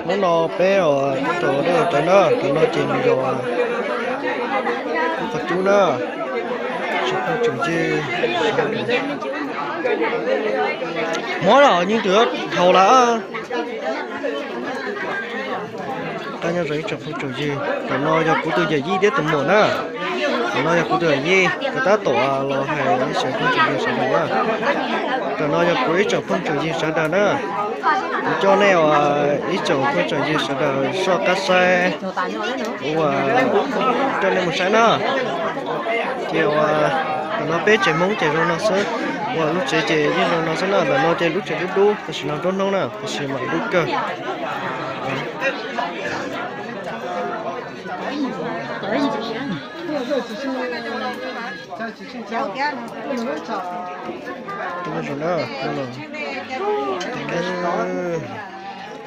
Hnub no peb os, tau dej los rawv na, tus no ces nws yog ib qhov cub na, tsoom phooj tsoom ywg. Muab los yeej tus haus lawm. Qab nyob zoo ib tsoom phooj tsoom ywg, tus no yog kuv tus yawm yij thiab tus muam na. Tus no yog kuv tus yawm yij, kuv tab tom los hais ib tsoom phooj tsoom ywg sawv daws na. Tus no yog kuv ib tsoom phooj tsoom ywg sawv daws na. Kuv coj nej uas ib tsoom phooj tsoom ywg sawv daws soj qab saib, kuv uas coj nej mus saib na. Ces uas ntawm no peb tsev Hmoob ces zoo no xwb, uas lub tsev ces yeej zoo no xwb na. Ntawm no ces lub tsev dub dub, tam sim no nruab hnub na, tam sim mam dub kawg.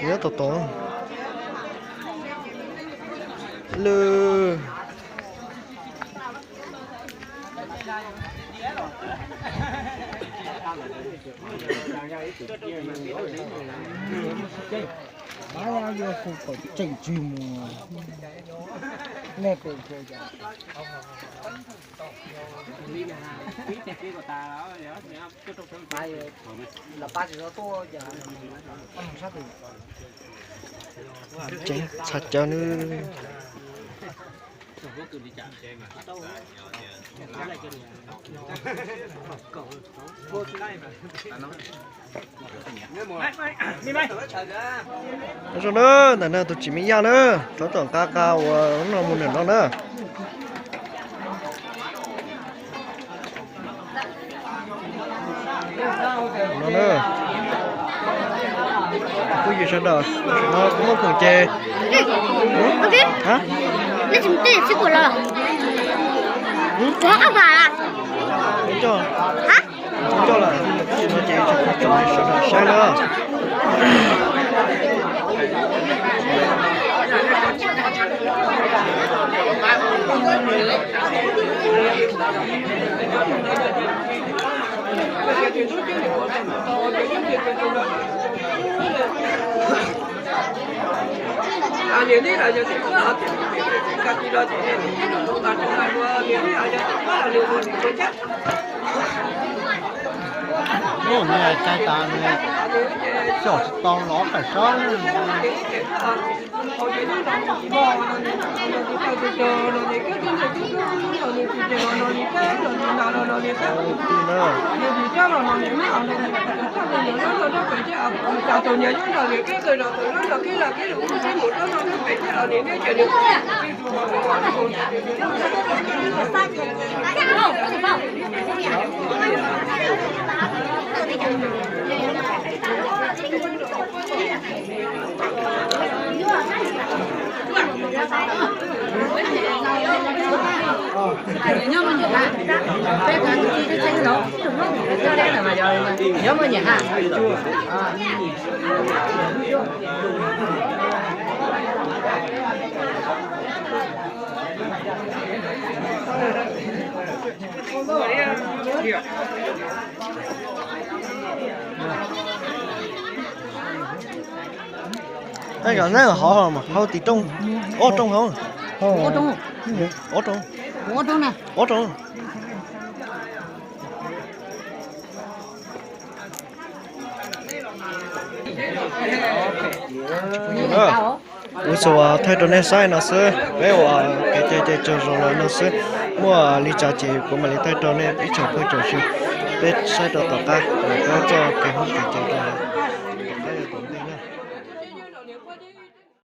Nyob tom tod lwj. Txhaj cawv nws. Zoo na, ntawm no tus tsim me yaj na, rov tom nqa qa uas no mus ntawm no na. No na, kuv yus sawv daws, no kuv muaj khoom ces, ha, coj lawm, no ces tsoom sawv daws saib na. Nws cai tas nws xyom tsis tau los pem sab. Ab, zov neeg hov mas hau tim rooj, ob rooj hauv, ob rooj, ob rooj. Kuv tsuas thaij rau nej saib no xwb, peb ua kev cai ces tsaug zog los no xwb. Muaj li cas ces kuv mam li thaij rau nej ib tsoom phooj tsoom ywg, peb saib rau tom qab, peb txoj kev hlub kev cai rau.